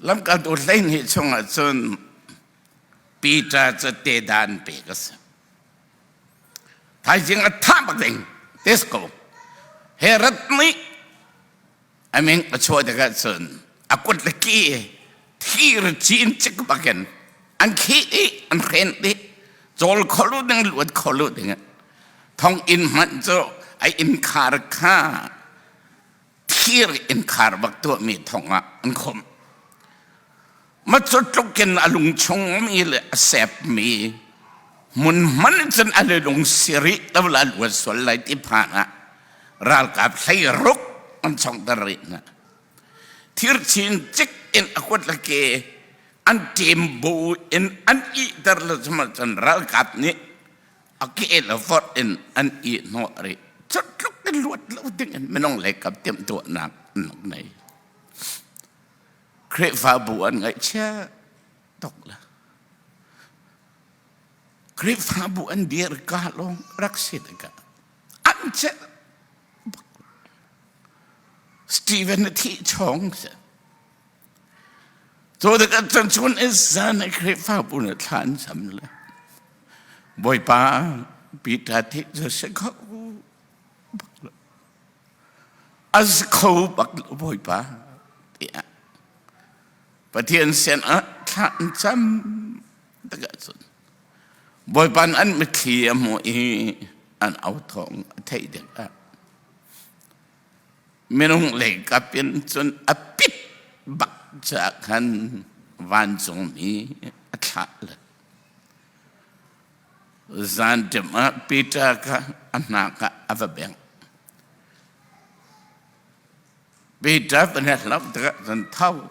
Lamkaltu 12 chungah cun Peter cu tedan pek a si. Thaizing a thah bak ding tes ko. Herod nih a min a chuah tikah cun a kut le ki thir cin cik bakin an khih i an hren dih. Cawl kholu ding luat kholu ding thong inn hmanh cu a innkhar kha thir innkhar bak tuahmi thong ah an khumh. Ma cu tluk in a lung chungmi le a sepmi hmun hman cun a lung siri to la luat sual lai ti phan ah ralkap hlei ruk an chongter rih hna. Thir chin cik in a kut le ke an ṭem bu in an ihter le cun ralkap nih a ke le vorh in an ihhnawh rih. Cu tluk in luat lo ding in minung lei kap timhtuahnak an rak nei. Khrihfabu an ngaihchia tuk le Khrihfabu an dir ka lawng rak si tikah an celh bak. Stephen a thih chawng si. Cu tikah cun chun in zan i Khrihfabu nih thla an cam le Bawipa Peter thih cu si kho bak lo. A si kho bak lo Bawipa tiah Pathian sin ah thla an cam tikah cun Bawipa an mitthli a hmuh i an au thawng a theih tikah minung lei kap in cun a pit bak ca khan vancungmi a thlah le Zanṭim ah Peter kha a hnak ah a va bengh. Peter van he hlauh tikah cun tho.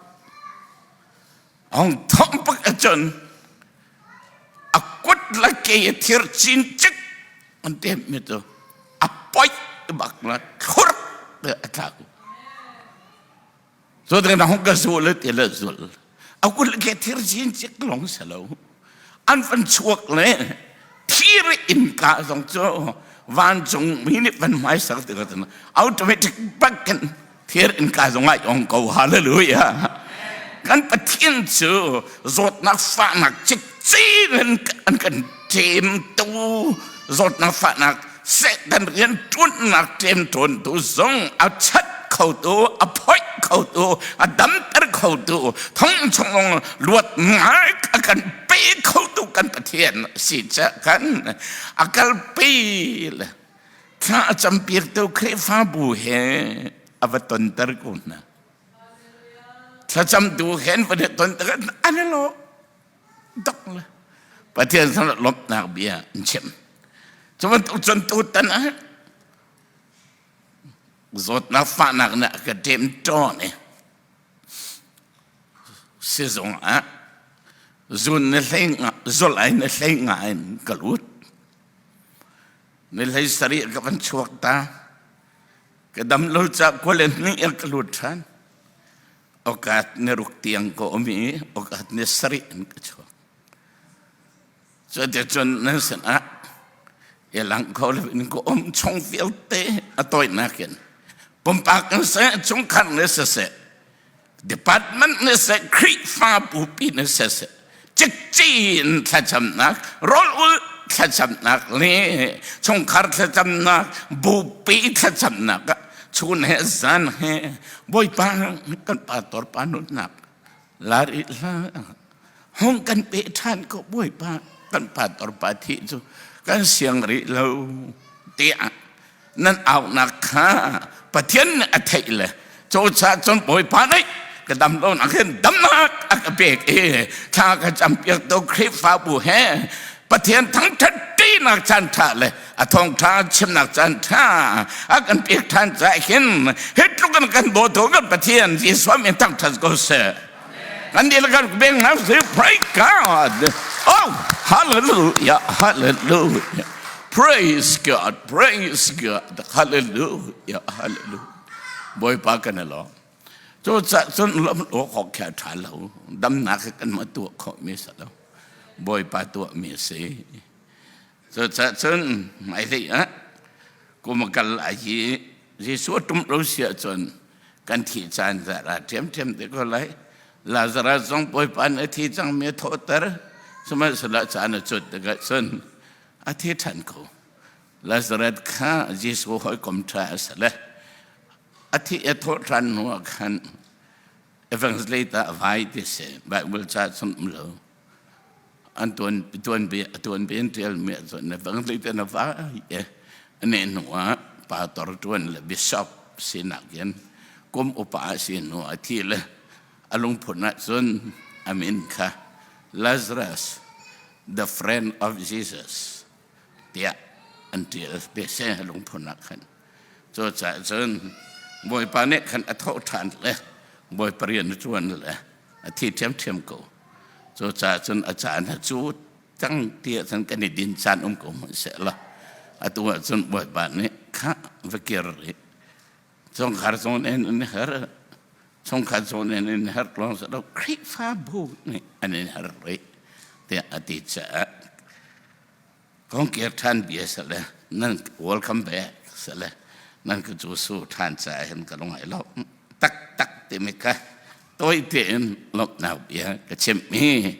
Hong thawng pak ahcun a kut le ke a thir cin cik an temmi cu a poih bak la thlur te a tla. Cu tikah na hung ka zul ti le zul. A kut le ke thir cin cik lawng si lo. An van chuak le thir innka zong cu vancung mi nih van hmaisak tikah cun automatic bakin thir innka zong ai ong ko. Hallelujah. Kan Pathian cu zawtnak fahnak cikcin in an kan ṭemtu zawtnak fahnak Satan rian ṭuannak ṭemṭawntu zong a chat khotu, a phoih khotu, a damter khotu, thong chung luat ngai a kan pe khotu kan Pathian si ca kan a kalpi le thla a campiaktu Khrihfabu he a va tonter ko hna. Thlacamtu he an va tonter an i lawh dok le Pathian sinah lawmhnak bia an chim. Cu bantuk cun tutan ah zawtnak fahnak nih a ka ṭem ṭawn i sizung ah zun ni hlei nga zul ai ni hlei nga in ka lut. Ni hlei sarih ka van chuak ta. Ka dam lo ca kual in hnih ka lut ṭhan. Okat ni ruk tiang ka um i okat ni sarih in ka chuak. Cuticun nan sinah i lang kho loin ka um chung vialte a tawinak in pumpak in seh, chungkhar nih siseh, department nih seh, Khrihfa bupi nih siseh, cikci in thlacamnak, rawl ul thlacamnak le chungkhar thlacamnak, bupi thlacamnak ah chun he zan he Bawipa kan pastor pa nunnak la rih hlah hung kan pe ṭhan ko Bawipa kan pastor pa thi cu kan siang rih lo tiah nan aunak kha Pathian nih a theih le cucaah cun Bawipa nih ka dam lonak hin damnak a ka pek i thla ka campiak tu Khrihfabu he Pathian thangṭhat ṭinak caan ṭha le a thawngṭha chimnak caan ṭha a kan pek ṭhan caah hin hi tluk in kan dawtu kan Pathian Jesuh min thangṭhat ko seh. Kan dihlak kan beng hna sih. Praise God. Oh, hallelujah, hallelujah. Praise God, praise God. Hallelujah, hallelujah. Bawipa kan i lawm. Cu ca cun lawm lo khok kha ṭha lo. Damnak kan ma tuah khawh mi sa lo. Bawipa tuah mi si. Cu ca cun hmailei ah kum kal lai hi Jesuh a ṭum lo si ahcun kan thih caan zara ṭhiamṭhiam te ko lai. Lazarus zong Bawipa nih a thi cangmi a thawhter. Sihmanhsehlaw caan a cut tikah cun a thi ṭhan ko. Lazarus kha Jesuh hawikom ṭha a si le a thi a thawh ṭhan hnu ah khan evangelist ah a vai ti si. Bible ca chung um lo. An tuan tuan bi a tuan bi an ṭial mi ahcun evangelist in a vai i a neh hnu ah pastor ṭuan le bishop sinak in kum upa a si hnu a thi le a lungphun ahcun a min kha Lazarus, the friend of Jesus tiah an ṭial ti si lungphun ah khan. Cucaah cun Bawipa nih khan a thawh ṭhan le Bawipa rian a ṭuan le a thi ṭhiamṭhiam ko. Cucaah cun a caan a cu cang ti ahcun kan i din caan um ko hmanhsehlaw atu ahcun Bawipa nih kha va kir rih. Chungkhar zawn in an her, chungkhat zawn in an her lawng si lo, Khrihfabu nih an in her rih tiah a ti caah kong kir ṭhan bia si le nan welcome back si le nan ka cu su ṭhan caah hin ka lung ai lo taktak timi kha tawi tein lawmhnak bia ka chimmi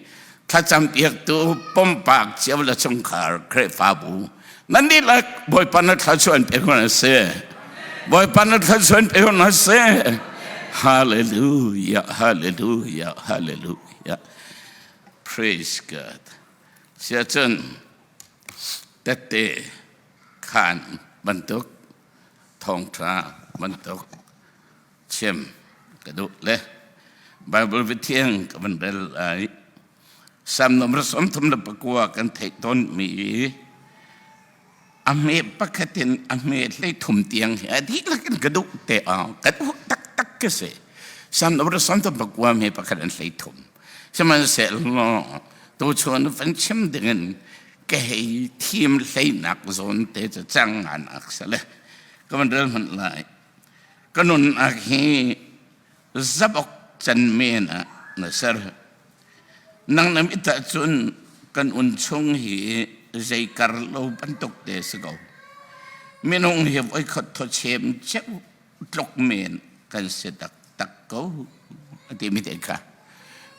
thlacam piaktu pumpak cio le chungkhar Khrihfabu nan dihlak Bawipa na thluachuah pe hna seh Bawipa na thluachuah pe hna seh Hallelujah Hallelujah Hallelujah Praise God Siacun tette khan bantuk thawngṭha bantuk chim ka duh le Bible biathiang ka van rel lai. Salm nomor 39 kan theih tawnmi a hme pakhat in a hme 33 tiang hi a dihlak in ka duh te ah ka duh taktak ka si. Salm nomor 33 hme pakhat in 33. Sihmanhsehlaw tuchun van chim dingin ka hei thim hleinak zawn te cu cang ngan ak sale ka van rel hmanh lai. Ka nunnak hi zabok can men ah na ser. Nang na mit ahcun kan un chung hi zei kar lo bantuk te si ko. Minung hi voikhat thawchem ceu tluk men kan si taktak ko a timi te kha.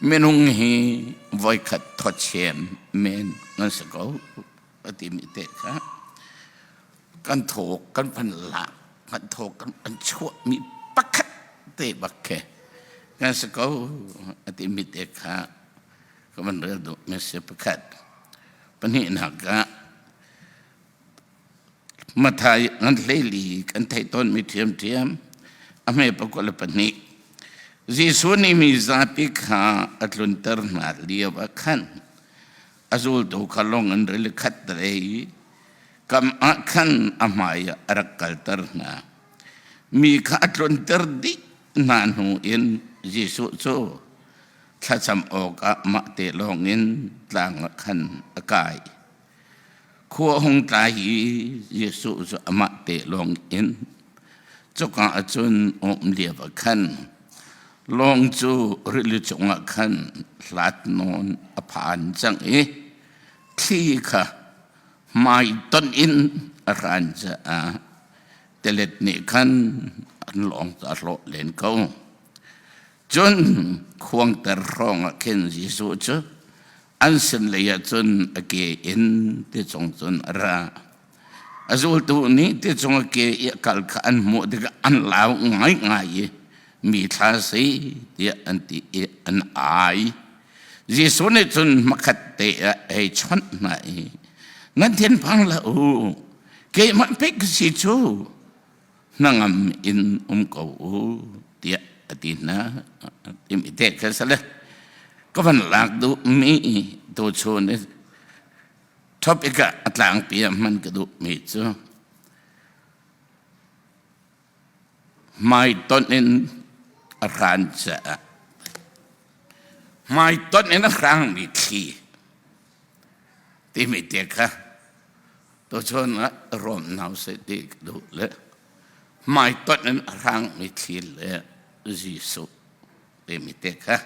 Minung hi voikhat thawchem men kan si ko a timi te kha. Kan thawk kan van lak kan thawk kan van chuahmi pakhat te bak khi kan si ko a timi te kha ka van rel duh mi si pakhat. Pahnihnak ah Mathai ngan hleili kan theih tawnmi ṭhiamṭhiam a hme 22. Jesuh nih mi zapi kha a tlunter hna lio ah khan a zultu kha lawng in rili khat lei kam ah khan a hmai ah a rak kalter hna. Mi kha a tlunter dih hna hnu in Jesuh cu thlacam awkah mahte lawngin tlang ah khan a kai. Khua hung tlai i Jesuh cu amah te lawng in cuka ah cun um lio ah khan lawng cu rili cungah khan hlat nawn a phan cang i thli kha hmaitonh in a hran caah tilet nih khan an lawng cu a hlawh len ko. Cun khuangter hrawng ah khin Jesuh cu an sin lei ah cun a ke in ticung cun a ra. A zultu nih ticung a ke i a kal kha an hmuh tikah an lau ngaingai i mi thla si tiah an ti i an ai. Jesuh nih cun hmakhat te ah hei chawnh hna i nan thinphang hlah u, keimah pei ka si cu hnangam in um ko u tiah a ti hna. Timi te kha sale ka van lak duh mi tuchun i topic ah a tlangpi ah hman ka duh mi cu hmaitonh in a hran caah hmaitonh in a hrangmi thli timi te kha tuchun ah rawm nau seh ti ka duh le hmaitonh in a hrangmi thli le Jesuh timi te kha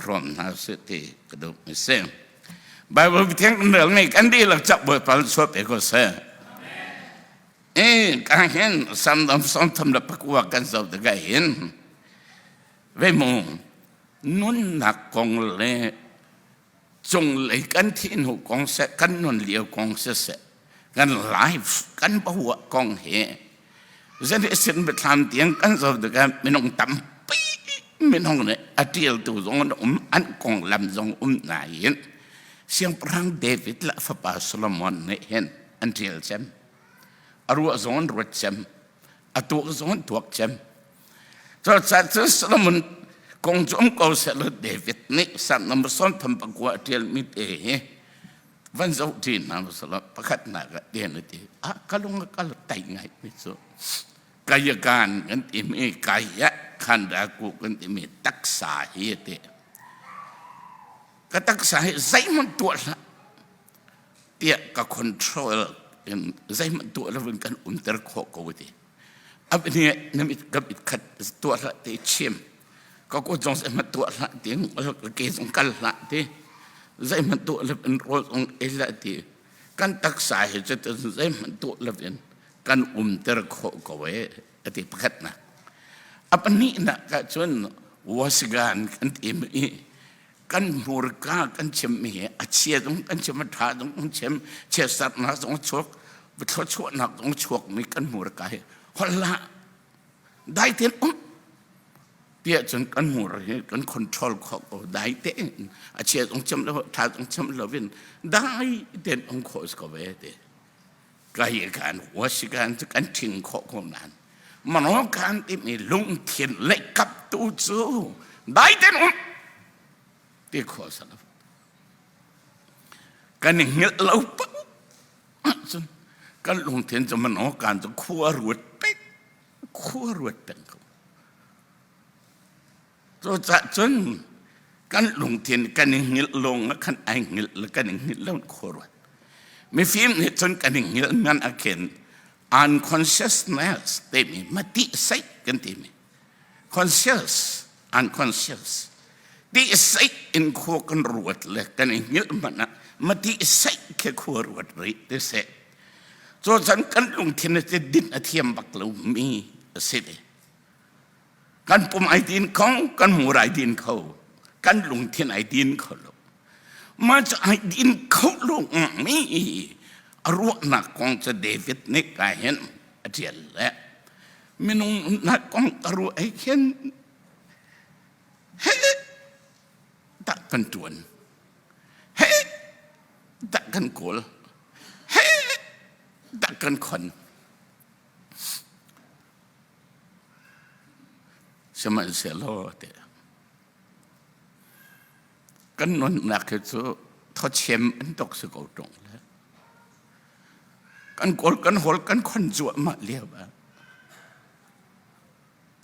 rawm hna seh ti ka duh mi si. Bible thiang kan rel mi kan dihlak cak Bawipa suah pe ko seh. E ka hin Salm 39 kan zoh tikah hin ve mu. Nunnak kong le cunglei kan thih hnu kong seh, kan nun lio kong siseh, kan life kan bahuah kong hi zenih sin biathlam tiang kan zoh tikah minung tampi minung nih a ṭialtu zong an um, an konglam zong um nain Siangpahrang David le a fapa Solomon nih hin an ṭial cem. A ruah zong an ruat cem. A tuak zong an tuak cem. Cucaah cun Solomon kong cu um ko sehlaw David nih Psalm number 39 a ṭialmi te hi van zoh ṭi hna usih pakhatnak ah tian a ti ah ka lung a kal tai ngai mi cu kayakan kan timi kaya khandaku kan timi taksa hi a ti ka taksa hi zeihmanh tuah hlah tiah ka control in zeihmanh tuah loin kan umter khawh ko ti Abni na mit ka mit khat tuah hlah ti chim ka kut zong zeihmanh tuah hlah ti ka ke zong kal hlah ti zeihmanh tuah lo in rawl zong ei hlah ti kan taksa hi cu zeihmanh tuah lo in kan umter khawh ko e ati pakhatnak a pahnihnak ah cun wasigan kan ti i kan hmurka kan chimmi hi a chia zong kan chim a ṭha zong kan chim chiatsarnak zong a chuak thluachuahnak zong a chuakmi kan hmurka hi holh hlah dai tein um tiah cun kan hmur hi kan control khawh ko dai tein a chia zong chim lo ṭha zong chim lo in dai tein um khawh si ko ve ti kai kan wasi kan cu kan ṭhing khawh ko nain mano kan timi lungthin le kap tu cu dai tein um ti khawh sa lo kan i hngilh lo pa cun kan lungthin cu mano kan cu khua ruat peng khua ruat peng ko Cucaah cun kan lungthin kan i hngilh lawng ah khan ai hngilh le kan i hngilh lo khua ruat. Mifim nih cun kan i hngilh ngan a khen unconsciousness timi mati seih kan timi conscious unconscious ti seih in khua kan ruat le kan i hngilh hmanh ah mati seih khi khua ruat rih ti seh. Cucan kan lungthin cu din a thiam bak lo mi a si ve. Kan pum ai din kho, kan hmur ai din kho, kan lungthin ai din kho lo. Mah cu ai din kho lo mi a ruahnak kong cu David nih ka hin a ṭial le minung nunnak kong ka ruah ai khin he dah kan ṭuan he dah kan kawl he dah kan khon Sihmanhsehlaw ti kan nunnak hi cu thawchem an tuk si ko ṭung le kan kawl kan hawl kan khon cuahmah lio ah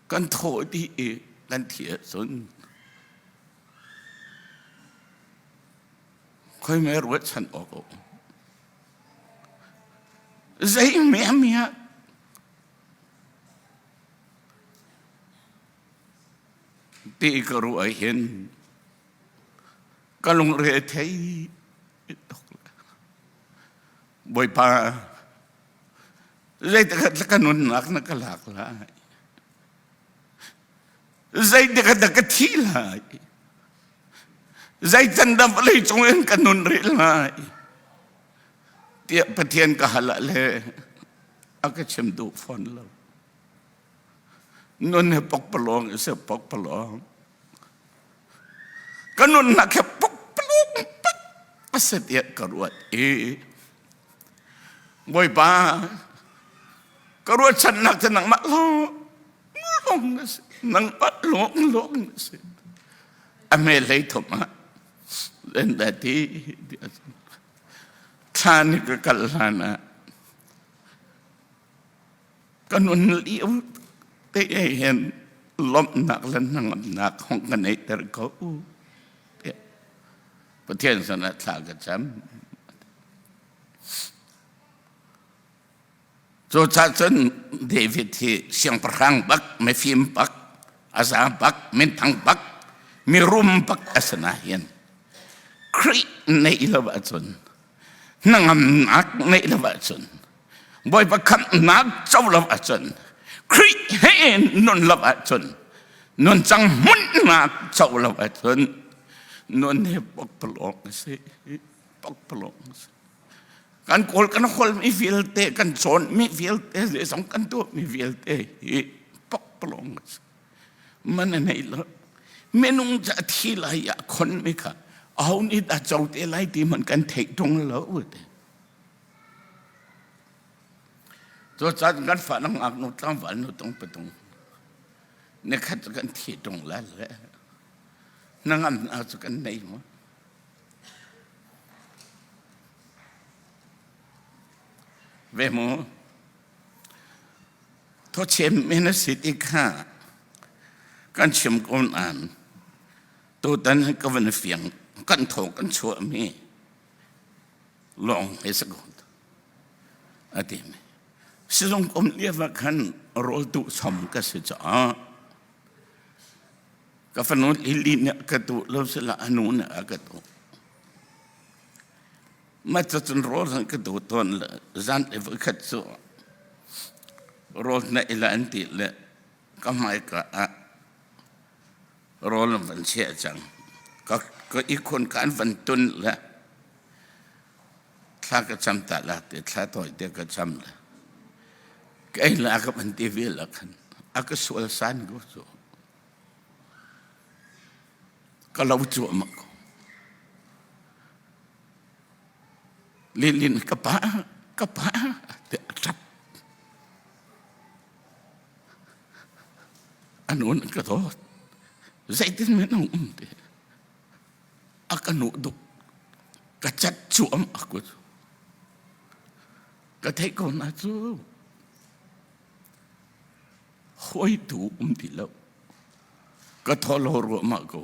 kan thaw dih i kan thi ahcun khoi me ruahchan awk a um zei me mi ah Ti ka ruah hin ka lungre a thei tuk. Bawipa, zeitik ka nunnak na ka lak lai? Zeitik dah ka thi lai? Zeican dah vawlei cung in ka nun rih lai? Tiah Pathian ka hal ah le a ka chim duh fawn lo. Nun hi pokpalawng i si pokpalawng. Ka nunnak hi pokpalawng tak a si tiah ka ruat i Bawipa ka ruahchannak cu nangmah lawng lawng na si. Nangmah lawng lawng na si. A hme hlei thum ah len da ti ti a Thla ni ka kal hlan ah ka nun lio te hin lawmhnak le hnangamnak hong ka neihter ko tiah Pathian sinah thla ka cam. Cucaah cun David hi siangpahrang bak, mifim bak, a za bak, minthang bak, mirum bak a si nain Khrih neih lo ahcun hnangamnak ngeih lo ahcun Bawipa khamhnak co lo ahcun Khrih he nun lo ahcun. Nuncang hmunhnak co lo ahcun nun hi pakpalawng a si. Pakpalawng a si. Kan kawl kan holmi vialte, kan cawnmi vialte, zeizong kan tuahmi vialte hi pakpalawng a si. Man a nei lo. Minung cu a thi lai ah khonmi kha aho nih dah co te lai ti hmanh kan theih ṭung lo. Cucaah kan fa nang ngaknu tlangval nu tung patung nikhat cu kan thi ṭung lai le hnangamnak cu kan nei maw? Ve mu thawchem men a si ti kha kan chim ko nain tutan ka van fiang kan thaw kan chuahmi lawng he si ko a ti mi sizung um lio ah khan rawl tuh som ka si caah ka fanu lili nih ka tuh lo sila a nu nih a ka tuh ma cun rawl han ka tuh tawn le zan le voikhat cu rawl na ila an ti le ka hmaika ah rawl an van chiah cang ka ka ihkhun ka an van tun le thla ka cam ta la te thla tawi te ka cam le ka ei la ka van ti ve la khan a ka sual san ko cu ka lo cuahmah ko Lilin ka pa ka pa te a ṭap A nun ka dawt. Zeitin men a um ti. A ka nuh duk. Ka cat cuam a kut. Ka theih ko na cu. Hawitu um ti lo. Ka tholo ruahmah ko.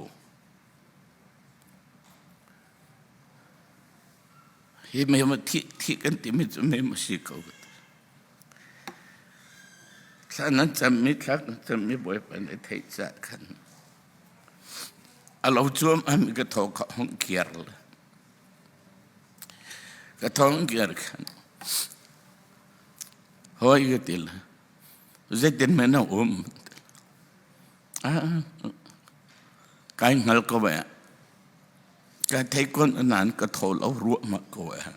Hi me ma thi thi kan timi cu me ma si ko. Thla nan cammi thla kan cammi Bawipa nih theih caah khan a lo cuam mi ka thaw kha hung kiar le ka thaw hung kiar khan hawi ka ti le zeitin men a um kai hngal ko eh ka thei kon nan ka thaw lo ruahmah ko eh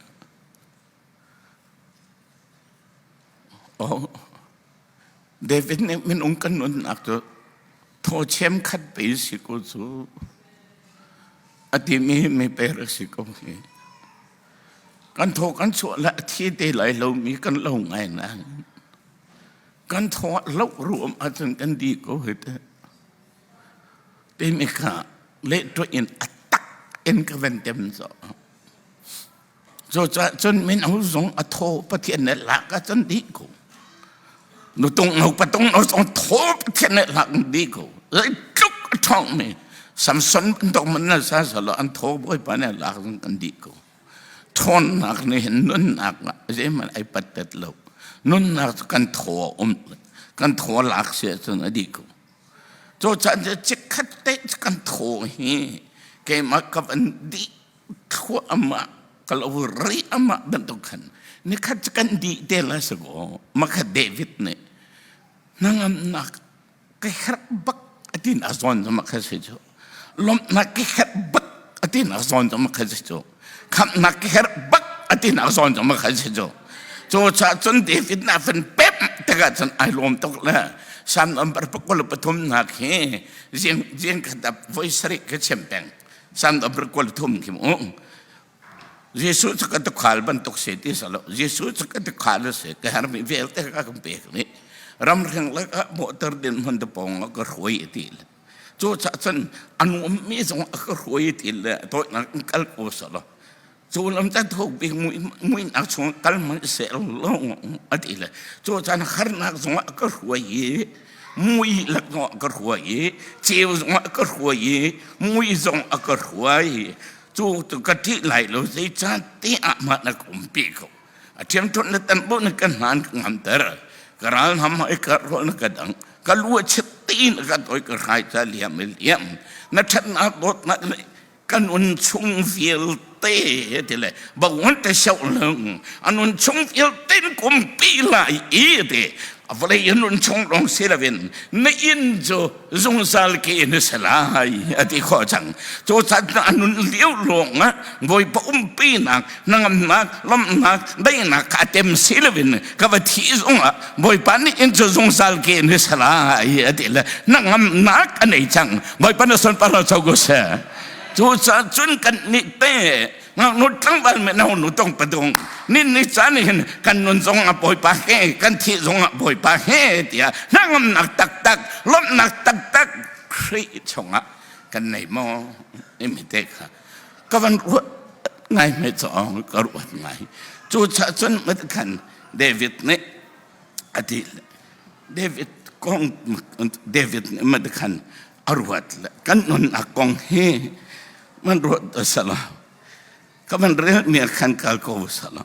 Oh, David nih minung kan nunnak cu thaw chem khat pe si ko cu a timi mi per a si ko hi. Kan thaw kan chuah le a thi te lai lomi kan lo ngai nain kan thaw lo ruam ahcun kan di ko hi te. Timi kha lehtuah in a tak in ka van tem zawh. Cucaah cun mino zong a thaw Pathian nih lak ahcun dih ko. Nutung no patung no zong thaw Pathian nih lak dih ko. Zeitluk a ṭhawngmi Samson bantuk man na sa salo an thaw Bawipa nih lak zong kan dih ko. Ṭhawnnak nih hin nunnak ah zeihmanh ai pattet lo. Nunnak cu kan thaw a um. Kan thaw lak si ahcun a dih ko. Cucaah chikkhat te kan thaw hi keimah ka van dih thluahmah ka lo ri amah bantuk khan nikhat cu kan dih te la si ko makha David nih hnangamnak ka herh bak atin a zawn cu makha si cu lawmhnak ka herh bak atin a zawn cu makha si cu khamhnak ka herh bak atin a zawn cu makha si cu cu cha cun David na van pep tikah cun ai lawm tuk le Psalm number 23 nak hi jing jing khat voi sarih ka chim peng San number 23 khi mu. Jesuh cu ka tukhal bantuk si ti salo. Jesuh cu ka tukhal si. Ka hermi vialte ka kan pek ni. Ramreng le ka motor din hmun te pong ka hruai ti le. Cu cha cun an ummi zong a ka hruai ti le to na kal ko salo. Cu lam ca thuk bik mui nak chung kal man se lo a ti le. Cu chan harnak zong a ka hruai i mui lak zong a ka hruai i ceu zong a ka hruai i mui zong a ka hruai cu tu ka ṭih lai lo zeicah ti ah mah na ka umpi ko a ṭhiamṭhuat na tan bu na ka hnan ka ngamter ka ral hna ma i ka rual na ka dang ka lu a chit ti na ka toi ka hrai ca liam i liam na ṭhatnak dawtnak nih ka nun chung vialte ti le bawng te sio lung a nun chung vialte in kumpi lai i ti. Vawlei in nun chung lawng si loin na inn cu zungzal ke in si lai a ti khawh cang. Cu caan a nun lio lawng ah Bawipa umpinak, hnangamnak, lawmhnak, daihnak kha a tem si loin ka va thih zongah Bawipa nih inn cu zungzal ke in si lai a ti le hnangamnak a nei cang. Bawipa na sunpar lo cho ko seh. Cucaah cun kan nih te ngaknu tlangval mino nu tong padung nin ni caan hin kan nun zong ah Bawipa he kan thih zong ah Bawipa he tiah hnangamnak taktak lawmhnak taktak Khrih chungah kan nei maw imi te kha ka van ruat ngai me cawng ka ruat ngai cu cha cun khan David nih a ti David kong David nih mat khan a ruat le kan nunnak kong hi man ruat sala ka man rel mi khan kal ko sala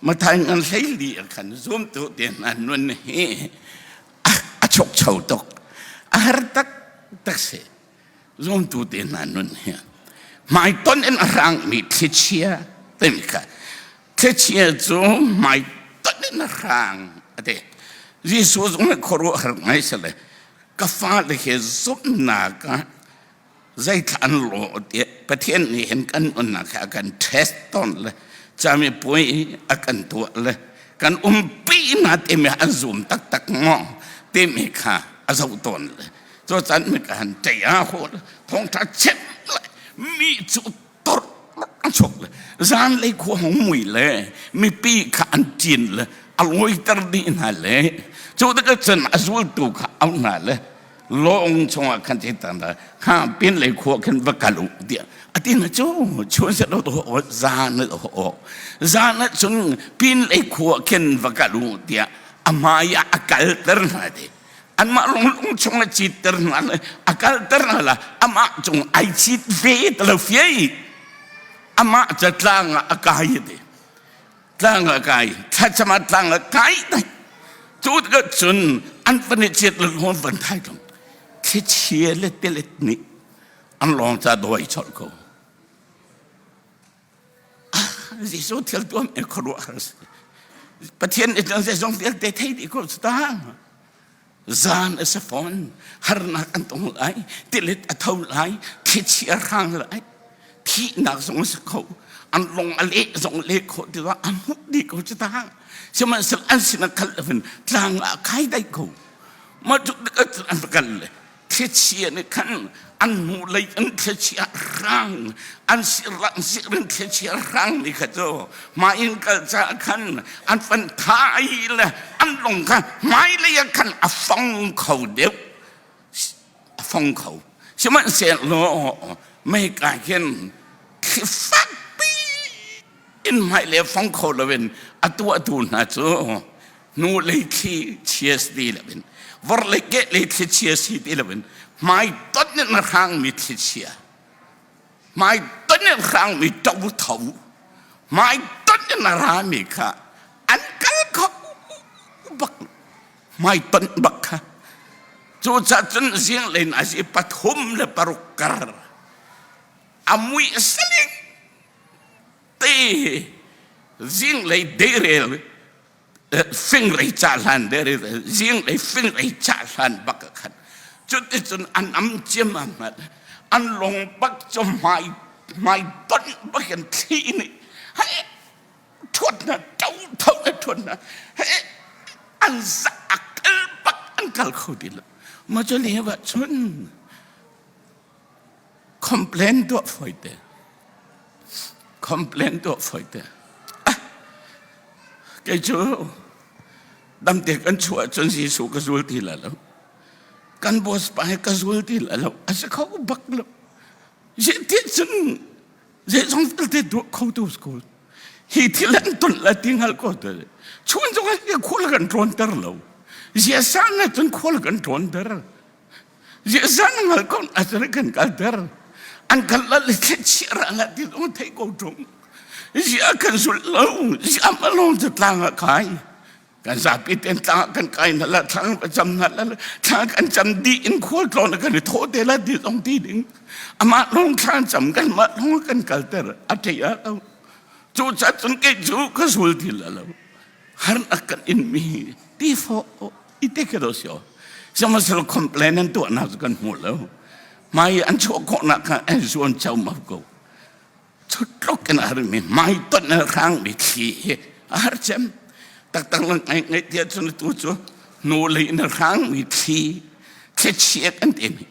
mathai ngan hlei li khan zum tu te na nun hi a chok cho tuk a har tak tak se zumtu te hna nun hi hmai ton in a rang mi thlichia timi kha thlichia cu hmai ton in a rang ate Jesuh zong nih khuaruahhar ngai sale ka fale he zumhnak ah zeithla an lawh tiah Pathian nih hin kan nunnak he a kan test tawn le cami puai a kan tuah le kan umpi na timi an zum taktak maw timi kha a zoh tawn le cu can mi ka han ṭei a ho thongṭha chim le mi cu tor an chok le zan lei khua hong mui le mipi kha an ṭin le a lawiter dih hna le cu tikah cun a zultu kha au hna le lawng chungah khan citan la kha pin lei khua khan va kal u tiah a ti na cu chun se lo to zan ho zan cun pin lei khua khin va kal u tiah a hmai ah a kalter hna ti anmah lung chung a citter hna le a kalter hna la amah cung ai cit ve ti lo fiai amah ca tlang ah a kai ti tlang ah kai thlacam ah tlang ah kai dai cu tikah cun an van i cit le hon van thai tlung thlichia le tilet nih an lawng ca dawi cholh ko Jesuh thil tuam e khuaruahhar si. Pathian nih cun zeizong vialte thei dih ko cu ta. Zan a si fawn, harnak an tong lai, tilet a tho lai, thlichia hrang lai, thihnak zong a si kho, an lung a leh zong leh khawh ti a hmuh dih ko cu ta. Sihmanhsehlaw an sinah kal loin tlang ah kai dai ko. Mah cu an kal le thlichia nih khan an hnulei in thlichia hrang an sirlang sirin thlichia hrang ni kha cu hmai in kal caah khan an van thai le an lung kha hmailei ah khan a fong kho deuh a fong kho sihmanhsehlaw meika hin thli fakpi in hmailei a fong kho loin a tuahtu hna cu hnulei thli chia si ti loin vorlei kehlei thli chia si ti loin hmai ton in a hrangmi thlichia hmai ton in hrangmi ṭotho hmai ton in a rami kha an kal kho bak hmai ton bak kha cucaah cun zinglei na si 36 kar a mui saling te zinglei deirel fingrei ca hlan der zinglei fingrei ca hlan bak khan cuticun an am ciam mat an long bak cu hmai hmai ton bak in thli nih hei thuat na to tho na thuat na hei an za kal bak an kal kho ti lo ma cu le wa chun Complain tuah fawi te. Complain tuah fawi te. Ah, kei cu damte kan chuah cun Jesuh ka zul ti la lo. Kan boss pa he ka zul ti la lo. A si kho bak lo. Zeiti cun zeizong vialte tuah kho tu school. Hi thil an ton la ti hngal ko te. Chun zong ah khual kan ṭawnter lo. Ziasa na cun khual kan ṭawnter. Ziah ngal ko a kan kalter an kal la le thlichia ra la ti zong thei ko ṭung ziah kan zulh lo ziah ma lawng cu tlang ah kai kan zapi ten tlang ah kan kai na la thlang pa cam na la thla kan cam dih in khual tlawn kan i thawh te la ti zong ti ding amah lawng thla cam kan mah lawng kan kalter a thei a lo cu ca cun kei cu ka zul ti la lo har a kan in mi ti fo. Ite khi do si o. Sihmanhsehlaw complain an tuahnak cu kan hmu lo. Hmai an chuah khawhnak kha an zuan ceomao ko. Cutluk in a harmi hmaitonh in a hrangmi thli hi a har cem. Taktak lang ngai ngai tiah cun atu cu hnulei in a hrangmi thli thlichia kan timi.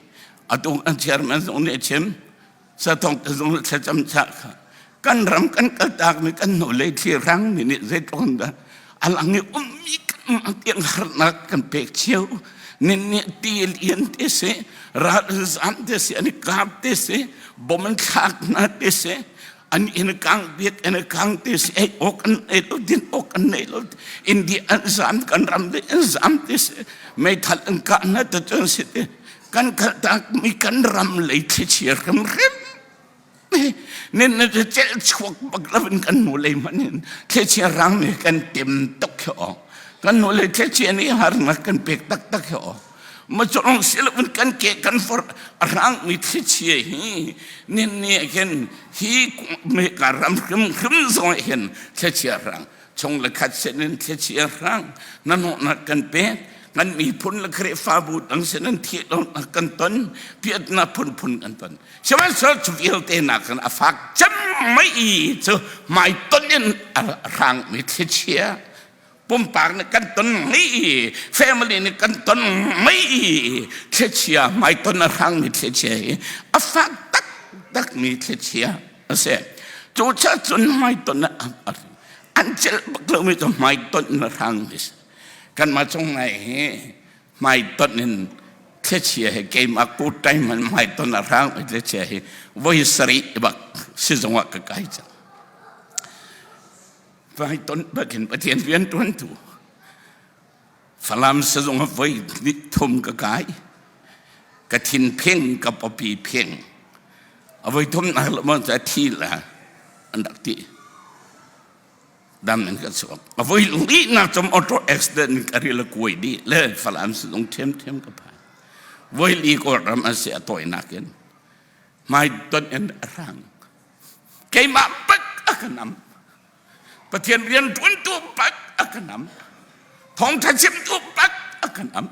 Atu an chairman zong nih a chim. Sathong te zong nih thlacam chah kha. Kan ram kan kaltakmi kan hnulei thli hrangmi nih zeitluk in dah a lang i ummi kan tiang harnak kan pek cio. Nin nih ti lian te si, ral zam te si, an i kap te si, bom an thlak hna te si, an inn kang biak in kang te si, ei awk an nei lo, din awk an nei lo, India an zam, kan ram de an zam te si, meithal an kah hna te cun si te, kan kaltak mi kan ram lei thlichia hrimhrim nin na celh chuak bak lo in kan nu lei hmanh in thlichia rang nih kan tim tuk hi aw kan nu lei thlichia nih harnak kan pek taktak hi aw ma chong si lo in kan ke kan for rang mi thlichia hi nin ni hin hi me ka ram hrim hrim zong hin thlichia rang chung le khat sin in thlichia hrang na hnawhnak kan pek kan miphun le Khrihfabu dang sin in thih-lohnak kan ton piatnak phunphun kan ton sihmanhsehlaw cu vialte nakin a fak cem mei cu hmaitonh in a hrangmi thlichia pumpak nih kan ton mei family nih kan ton mei thlichia hmaitonh a hrangmi thlichia hi a fak taktakmi thlichia a si. Cu cha cun hmaitonh an celh bak lomi cu hmaitonh in a hrangmi si. Kanmah chung ngai hi hmaitonh in thlichia hi keimah ku time man hmaitonh a hrangmi thlichia hi voi sarih bak sizung ah ka kai cang. Hmaitonh bakin Pathian rian ṭuantu Falam sizung ah voi thum ka kai. Ka thin phing, ka pawpi phing. A voi thum nak le maw a thi la an rak ti. Dam in ka chuak. A voi li nak cum auto accident ka ri le kuai di le Falam sizung ṭhiam ṭhiam ka phan. Voi li Kawlram an si a tawinak in. Hmai ton in a rang. Keimah bak a ka nam. Pathian rian ṭuantu bak a ka nam. Thawngṭha chimtu bak a ka nam.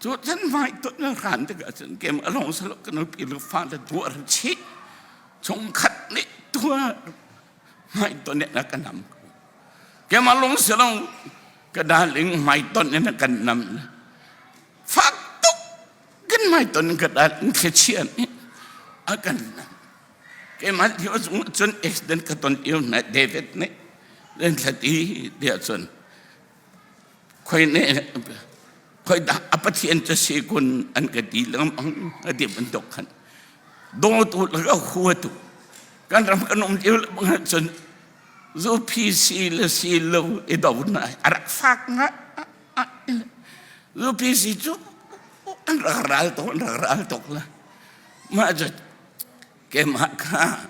Cu chan hmai ton na hran tikah cun kem a long salo kan pi lu fa le tuar chih chungkhat nih tuar hmai ton na ka nam. Kem a long salo ka darling hmai ton na kan nam. Fak tuk kan hmai ton ka darling thlichia nih a kan nam. Keimah lio chung cun accident ka ton lio na David nih len thlati tiah cun khoi nih khoi dah a Pathian cu si kun an ka ti lengmang a ti bantuk khan dawtu le ka huatu kan ram kan um lio lengmang cun zu phi si le si lo i do na a rak fak nga zu phi si cu an rak ral tuk an rak ral tuk la mah cu Keimah kha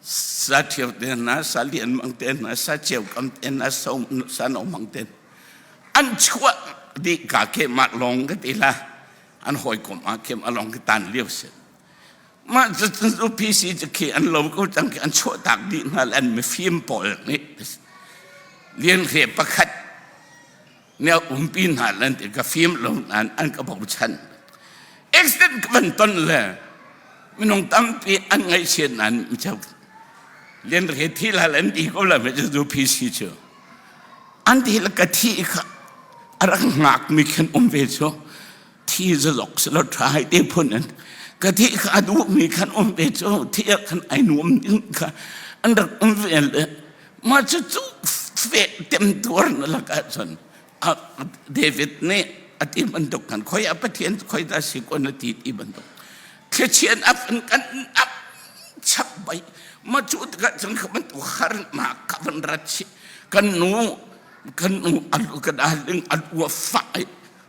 sa ṭhio te hna, sa lian mang te hna, sa ceu kam te hna, sa no mang te an chuah dih ka keimah lawng ka ti la an hawikom ah keimah lawng ka tan lio si. Mah cu PC cu khi an lo ko cang khi an chuah tak dih hna le an mifim pawl nih lian hre pakhat ne umpi hna lan ti ka fim lo nain an ka bochan accident ka van ton le minung tampi an ngaihchiat nain cheu lian re thi la lan ti ko la me cu PC cu an ti la ka thi kha a rak ngak mi khan um ve cu thi zalok selo tha hai te phun an ka thi kha a duh mi khan um ve cu thi khan ai nuam ding kha an rak um ve le Mah cucu feh temtuar na lakah cun David nih a ti bantuk khan khoi a Pathian khoi dah si ko na ti ti bantuk thlichian ap an kan ap chap bai ma cu tikah cun kha bantuk harnak kha van rat chih kan nu kan nu alu kan aling alu a fah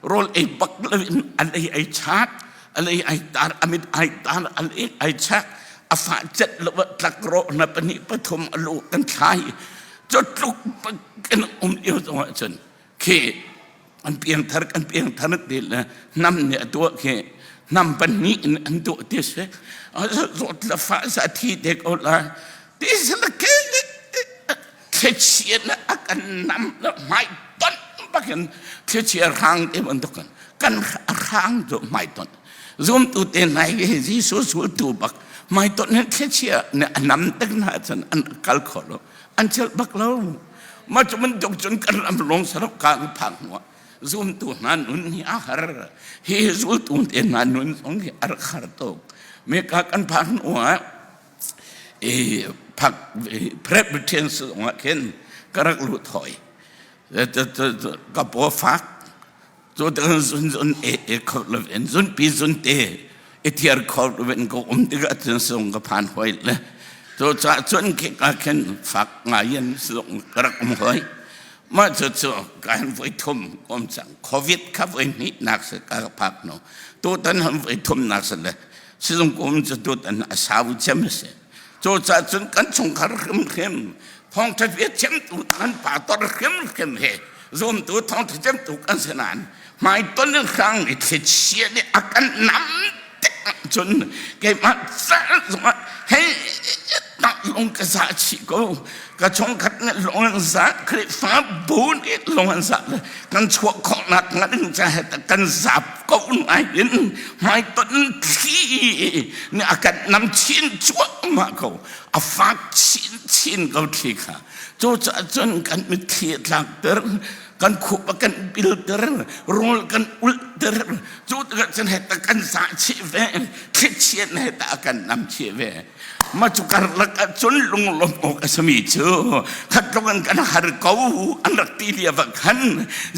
rawl ei bak lo in a lei ai chat a lei ai tar a mit ai tar a lei ai chak a fa cet lo tlak ro na pahnih pathum a lu kan thlai cu tluk kan um lio zong ah cun khi an piangthar kan piangthar ti le nam nih a tuah khi nam pahnih in an tuah ti si zawt la fa sa thi te ko la ti si la ke thlichia na a kan nam la hmai ton. bakin thlichia hrang te bantukin kan hrang cu hmaitonh zumtu te hna hi Jesuh zultu bak hmaitonh hin thlichia nih a nam tik hna cun an kal kho lo an celh bak lo mah cu bantuk cun kan ram lawng sarok ka an phak hnuah zumtu hna nun hi a har hi zultu te hna nun zong hi a rak har tuk meka kan phak hnuah i phak Presbyterian zongah khin ka rak lut hoi ka paw fak cu tikah zun zun e e kho lo in zun pi zun te i thiar kho lo in ka um tikah cun sung ka phan hoi le cu ca cun khi ka khin fak ngai in sung ka rak um hoi mah cu cu ka han voi thum kom cang covid kha voi hnih nak se ka phak no tu tan han voi thum nak se le sizung kum cu tu tan a sau cem se cu ca cun kan chungkhar hrim hrim thawngtha bia chimtu kan pastor hrim hrim he zumtu thawngtha chimtu kan si nain hmaiton in hrang i thlichia nih a kan nam tik cun keimah cal zongah hei tak lung ka za chih ko ka chungkhat nih lung an za Khrihfa bu nih lung an za kan chuah khawhnak hnga ding ca he kan zap ko ngai in hmaiton thli nih a kan nam chin cuahmah ko a fak chinchin ko thli kha cucaah cun kan mitthli a tlakter kan khup a kan pilter rawl kan ulhter cu tikah cun heta kan zah chih ve thlichiat heta a kan nam chih ve ma cu karlak ah cun lunglawmh awk a simi cu khatlung in kan har ko an rak ti lio ah khan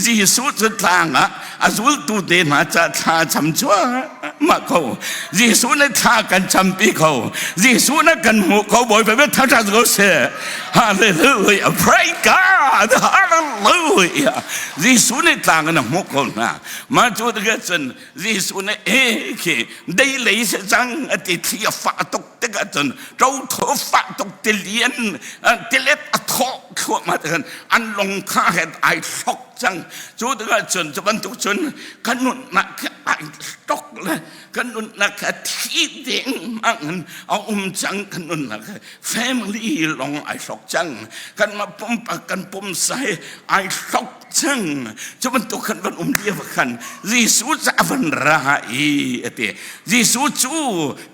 Jesuh cu tlang ah a zultu te hna ca thla cham cuahmah ko Jesuh nih thla kan campi ko Jesuh nih kan hmuh ko Bawipa bia thangṭhat ko seh Hallelujah praise God Hallelujah Jesuh nih tlang in a hmuh ko hna mah cu tikah cun Jesuh nih e khi dei lei se cang a ti thli a fah tuk tikah cun ṭo tho fah tuk tilian tilet a thawh thluahmah tikhan an lung kha he ai hlok cang cu tikah cun cu bantuk cun kan nunnak khi ai hlok le kan nunnak kha thi deng in a um cang kan nunnak kha family lawng ai hlok cang kan mah pumpak kan pumsa hi ai hlok cang cu bantuk khan van um lio khan Jesuh cu a van ra i a ti Jesuh cu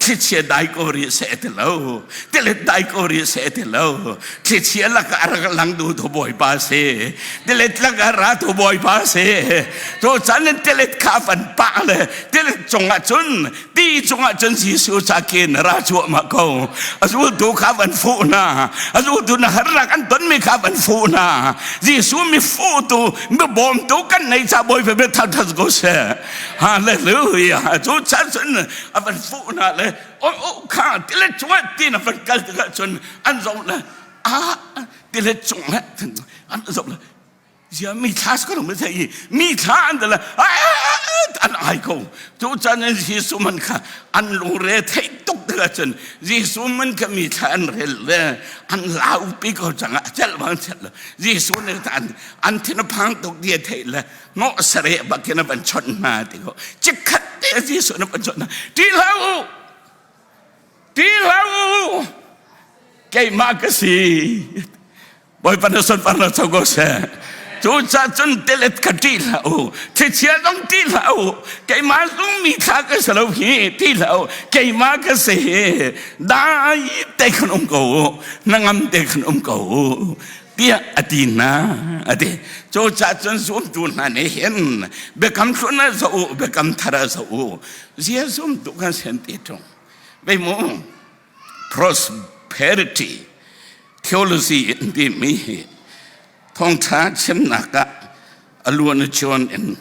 thlichia dai ko ri seh ti lo tilet dai ko ri seh ti lo thlichia lakah a rak lang du tu bawipa si tilet lakah ra tu bawipa si cu caan in tilet kha van pah le tilet cungah cun ti cungah cun Jesuh ca kin ra cuahmah ko a zultu kha van fuh hna a zultu na harnak an tonmi kha van fuh hna Jesuh mi fuhtu mi bawmtu kan nei ca bawipa bia thangthat ko seh hallelujah cu chan cun a van fuh hna le o o kha tilet cungah tin a van kal tikah cun an zoh le a tilet cungah an zoh le zia mi thla ko mi thei mi thla an dala an ai ko cu chan in Jesuh man kha an lungre thei tuk tikah cun Jesuh man kha mi thla an rel le an lau pi ko chang a cel bang cel Jesuh nih an an thin a phang tuk dia thei le ngo sare bakin a van chawnh hna ti ko chikkhat te Jesuh nih van chawnh hna ṭih hlah u ṭih hlah u keimah ka si Bawipa na sunparnak co ko seh. Cucaah cun telet kha ṭih hlah u, thlichia zong ṭih hlah u, keimah zong mi thla ka si lo hi ṭih hlah u, keimah ka si hi dai te khan um ko u, hnangam te khan um ko u, tiah a ti hna a ti. Cucaah cun zumtu hna nih hin biakam hlun ah zoh u, biakam thar ah zoh u, zia zumtu kan sen ti ṭung. Vei mu, prosperity theology in timi hi thawngṭha chimnak ah a luan a chuan in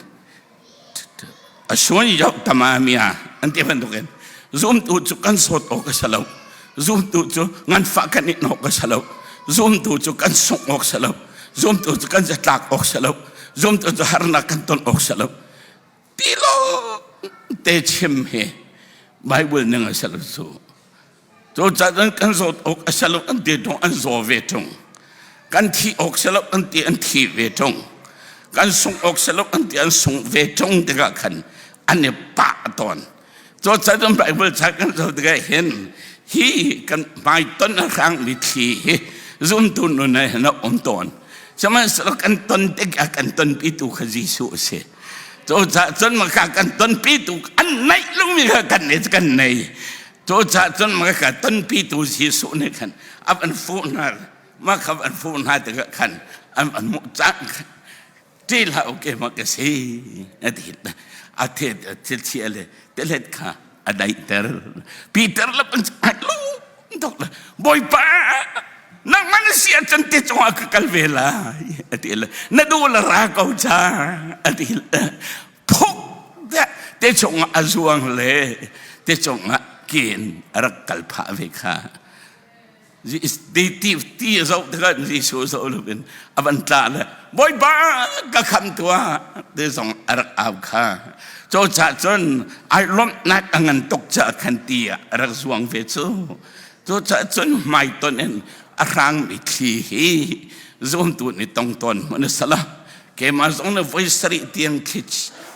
a suan yoh tamamia an ti bantukin zumtu cu kan sawt awk a si lo zumtu cu nganfah kan in awk a si lo zumtu cu kan sungh awk si lo zumtu cu kan zatlak awk si lo zumtu cu harnak kan ton awk si lo ti lo te chim hi Bible ning a si lo cu Cucaah kan zawt awk a si lo an ti ṭung an zaw ve ṭung. Kan thi awk si lo an ti an thi ve ṭung. Kan sungh awk si lo an ti an sung ve ṭung tikah khan an i pah tawn. Cucaah Bible ca kan zoh tikah hin hi kan hmaiton a hrangmi thli hi zumtu nun ah hin a um tawn. Sihmanhsehlaw kan ton tikah kan tonpitu kha Jesuh a si. Cucaah cun maka kan tonpitu an neih lomi kha kan nih kan nei. Cucaah cun maka tonpitu Jesuh nih khan a van fuh hna mah kha van fuh hna tikah khan an van hmuh cang khan ṭih hlah u keimah ka si a ti. A thil chia le tilet kha a daihter. Peter le Bawipa nangmah na si ahcun ti cungah ka kal ve lai a ti le na duh le ra ko ca a ti le phuk te cungah a zuang le te cungah kin a rak kal phah ve kha. Ti ti zoh tikah Jesuh zoh loin a van tla le Bawipa ka kham tuah ti zong a rak au kha. Cucaah cun ai lawmhnak a ngan tuk caah khan ti ah a rak zuang ve cu. Cucaah cun hmaitonh in a hrangmi thli hi zumtu nih tong tawn hmanh a si lo. Keimah zong nih voi sarih tiang thli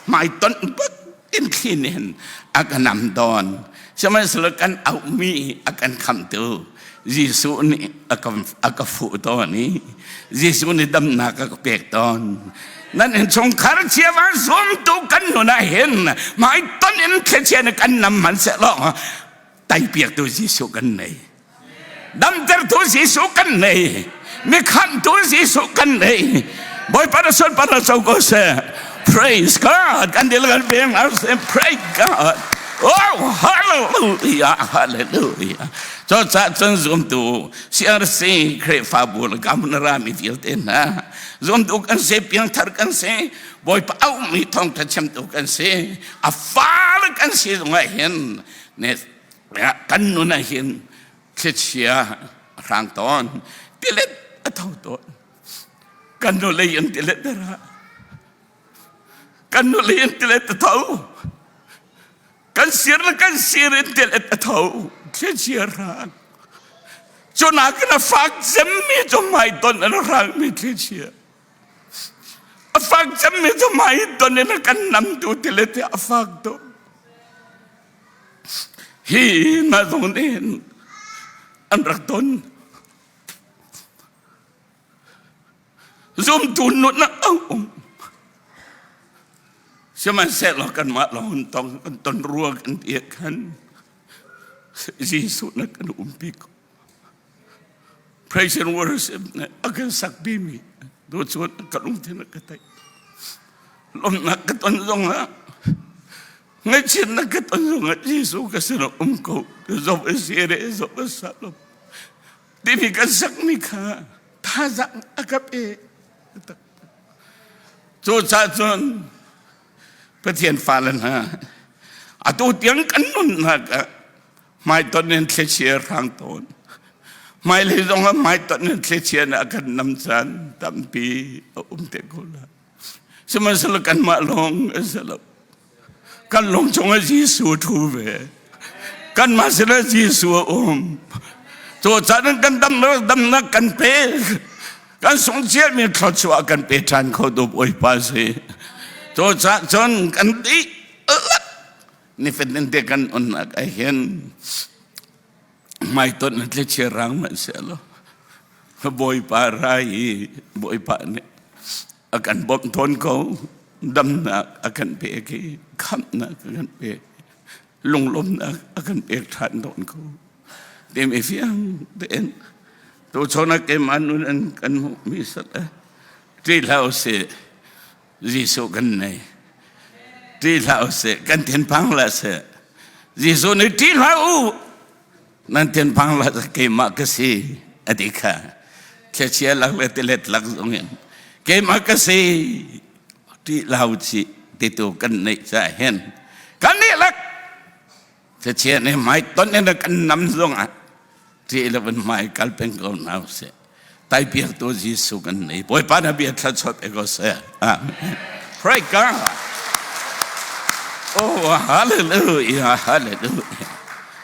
hmaitonh bak in thli nih hin a ka nam tawn. Sihmanhsehlaw kan auhmi a kan khamtu Jesuh nih a ka fuh tawn i Jesuh nih damnak a ka pek tawn. Nan innchungkhar chiava zumtu kan nun ah hin hmaitonh in thlichia nih kan nam hmanhsehlaw teipiaktu Jesuh kan nei. Damtertu Jesuh kan nei. Mikhamhtu Jesuh kan nei. Bawipa na sunparnak co ko seh. Praise God. Kan dil kan peng Praise God. Oh, hallelujah, hallelujah. Cucaah cun zumtu CRC Khrihfabu le Kamunara mi vialte hna zumtu kan si, piangthar kan si, Bawipa auhmi thawngṭha chimtu kan si, a fale kan si zongah hin ne kan nun ah hin thlichia a hrang tawn, tilet a tho tawn. Kan nu lei in tilet a ra. Kan nu lei in tilet a tho. Kan sir le kan sir in tilet a tho. Thlichia hrang. Cu nakin a fak cemmi cu hmaitonh in a hrangmi thlichia. A fak cemmi cu hmaitonh in a kan namtu tilet hi a fak tuk. Hi na zong nih an rak ton. Zumtu nun ah a um. Sihmanhsehlaw kanmah lawng tong kan ton rua kan ti ah khan Jesuh na kan umpi ko. Praise and worship na a kan sakpi mi tu cun ka lungthin a ka tei. Lawmhnak ka ton zongah ngaihchiatnak ka ton zongah Jesuh ka sinah um ko. Zoh a si re zoh a sa lo. Timi kan sakmi kha thazaang a ka pe. Cucaah cun Pathian fale hna atu tiang kan nunnak ah hmaitonh in thlichia hrang tawn. Hmailei zong ah hmaitonh in thlichia nih a kan nam caan tampi a um te ko lai. Sihmanhsehlaw kanmah lawng a si lo. Kan lung chungah Jesuh a ṭhu ve. Kanmah sinah Jesuh a um. Cu caan kan damnak damnak kan pek. Kan sungchiatmi thluachuah kan pe ṭhan kho tu Bawipa si. Cu caan cun kan dihlak nifatin te kan unnak ah hin hmaitonh na tlichia rang hmanh sehlaw Bawipa ra i Bawipa nih a kan bawmh tawn ko. Damnak a kan pek i khamhnak a kan pek, lunglawmhnak a kan pek ṭhan tawn ko. Timi fiang tein tuchun ah keimah nun an kan hmuhmi sat le ṭih hlah usih, Jesuh kan nei. Ṭih hlah usih, kan thinphang hlah seh. Jesuh nih ṭih hlah u, nan thinphang hlah keimah ka si a ti kha. Thlichia lak le tilet lak zong in keimah ka si ṭih lau ci titu kan neih caah hin kan nih lak thlichia nih hmai ton in kan nam zong ah ṭih lo in hmai kal peng ko hna usih. Taipiaktu Jesuh kan nei. Bawipa na bia thluachuah pe ko seh. Amen. Praise God. Oh, hallelujah, hallelujah.